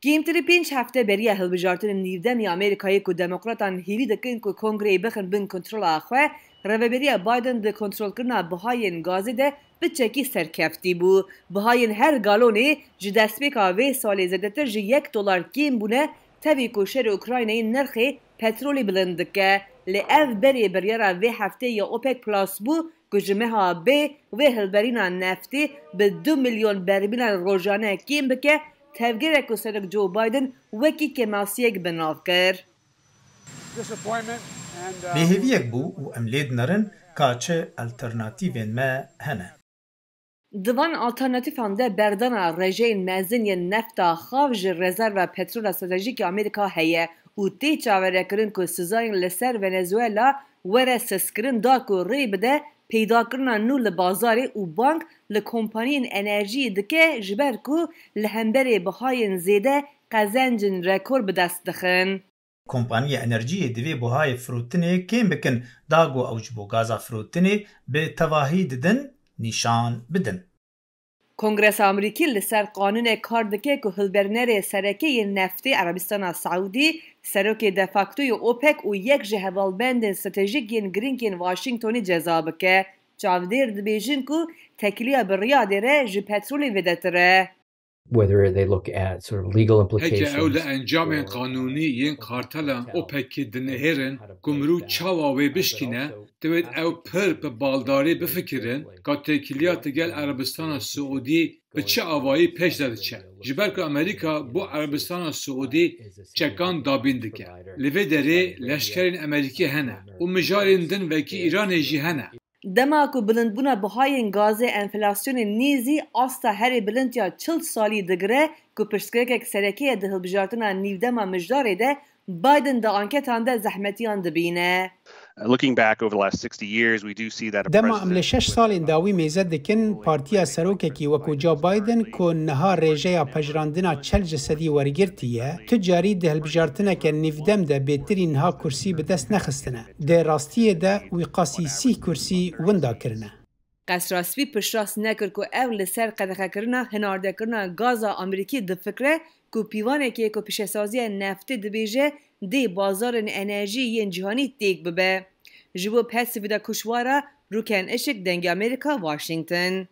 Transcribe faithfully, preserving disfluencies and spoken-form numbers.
Kêmtirî pênc hefte beriya hilbijartinên nîvdem ya Amerîkayê ku demokratan hêvî dikin ku kongreyê bixin bin kontrola xwe, rêveberiya Biden di kontrolkirina bihayên gazê de piçekî serkeftî bû. Bihayên her galonê ji destpêka vê salê zêdetir ji yek dolar kêm bûne, tevî ku şerê Ukraynayê nirxê petrolê bilind dike. Lê ev berê biryara vê heftê ya OPEC Plus bû ku ji meha bê wê hilberîna neftê bi du milyon bermîlan rojane kêm bike, tevgerek ku Serok Joe Biden wekî kêmasiyek bi nav kir. Bêhêviyek bû û em lê dinerin ka çi alternatîvên me hene. Di van alternatîfan de berdana rejeyên mezin yên nefta xav ji rezerva petrola stratejîk ya Amerîka heye û tê çaverêkirin ku sizayên li ser Venezuela were sezkirin da ku rê bide peydakirina nû li bazarê û bang li kompaniyên enerjiyê dike, ji ber ku li hemberê bihayên zêde qezencên rekor bi dest dixin. Kompaniyê enerjiyê divê buhayê firotinê kêm bikin, da ku ew ji bo gaza firotinê bi tevahî didin nîşan bidin. Kongresa Amerîkî li ser qanûnek kar dike ku hilberînerê sereke yên neftê Erebistana Seûdî, serokê de facto yê OPEC û yek ji hevalbendên stratejîk yên girîng yên Washingtonê ceza bike. Çavdêr dibêjin ku tekiliya bi Riyadê re ji petrolê zêdetir e. Whether they look at sort of legal Heke ew li implications encamên qanûnî yên kartelan OPECê dinihêrin ku mirov çawa wê bişkîne, divêt ew pir bi baldarî bifikirin ka têkiliya digel Erebistana Siûdî bi çi awayî pêş de diçe. Ji ber ku Amerîka bo Erebistana Siûdî çekan dabîn dike. Li vê derê leşkerên Amerîkî hene û mijarên din wekî Îranê jî hene. Dema ku bilindbûna bihayên gazê enflasyonê nêzî asta herê bilind ya çil salî digire, ku piştgirêkek sereke ye di hilbijartina nîvdema mijdarê de, Biden di anketan de zehmetiyan dibîne. Looking back over the last sixty years, we do see that a Dema em li president şeş salên dawî mêze dikin, partiya serokekî wekû Joe Biden ku niha rêjeya pejirandina çel ji sedî wergirtiye, tu carî di hilbijartineke nîvdem de bêtirî niha kursî bi dest nexistine. Di rastiyê de wî qasî sîh kursî winda kirine. Qesra Spî piştrast nekir ku ew li ser qedexekirina hinardekirina gaza Amerîkî difikire ku pîvanekê ku pîşesaziya neftê dibêje dê bazarên enerjî yên cîhanî têk bibe. Ji bo Patsy Widakushwara, Rûken Işik, Dengê Amerîka, Washington.